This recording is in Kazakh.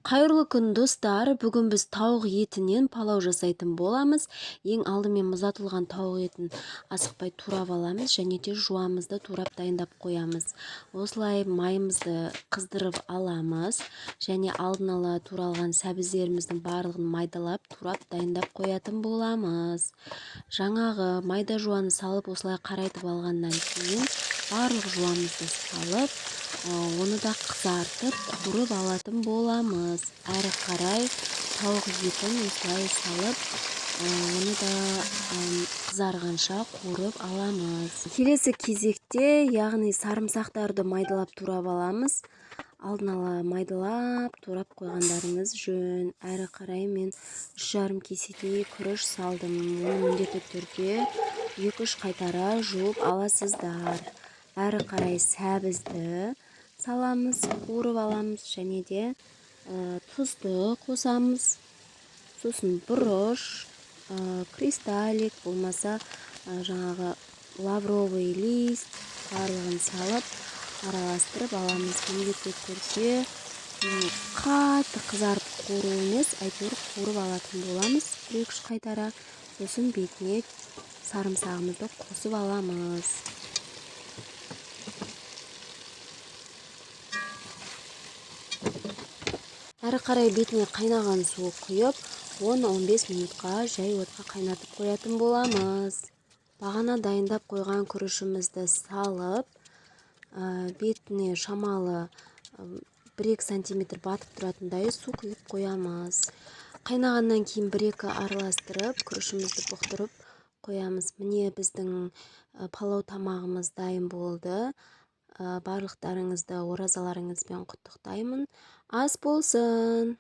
Қайырлы күн, достар! Бүгін біз тауық етінен палау жасайтын боламыз. Ең алдымен мұздатылған тауық етін асықпай турап аламыз және де жуамызды турап дайындап қоямыз. Осылай майымызды қыздырып аламыз және алдын ала туралған сәбіздеріміздің барлығын майдалап, турап дайындап қоятын боламыз. Жаңағы майда жуаны салып, осылай қарайтып алғаннан кейін барлық жуамызды салып, оны да қызартып, қуырып алатын боламыз. Әрі қарай тауық етін осылай салып, оны да қызарғанша қуырып аламыз. Келесі кезекте, яғни сарымсақтарды майдалап турап аламыз. Алдын ала майдалап турап қойғандарыңыз жөн. Әрі қарай мен 3,5 кеседей күріш салдым. Оны міндетті түрде 2-3 қайтара жуып аласыздар. Әрі қарай сәбізді саламыз, қуырып аламыз және де тұзды қосамыз. Сосын бұрыш, кристаллик, болмаса жаңағы лавровый лист барлығын салып араластырып аламыз. Міндетті түрде қатты қызарып қуыру емес, әйтеуір қуырып алатын боламыз 1-3 қайтара. Сосын бетіне сарымсағымызды қосып аламыз. Әрі қарай бетіне қайнаған су құйып, 10-15 минутқа жай отқа қайнатып қоятын боламыз. Бағана дайындап қойған күрішімізді салып, бетіне шамалы 1-2 сантиметр батып тұратындай су құйып қоямыз. Қайнағаннан кейін 1-2 араластырып, күрішімізді бұқтырып қоямыз. Міне, біздің палау тамағымыз дайын болды. Барлықтарыңызды оразаларыңызбен құттықтаймын. Ас болсын!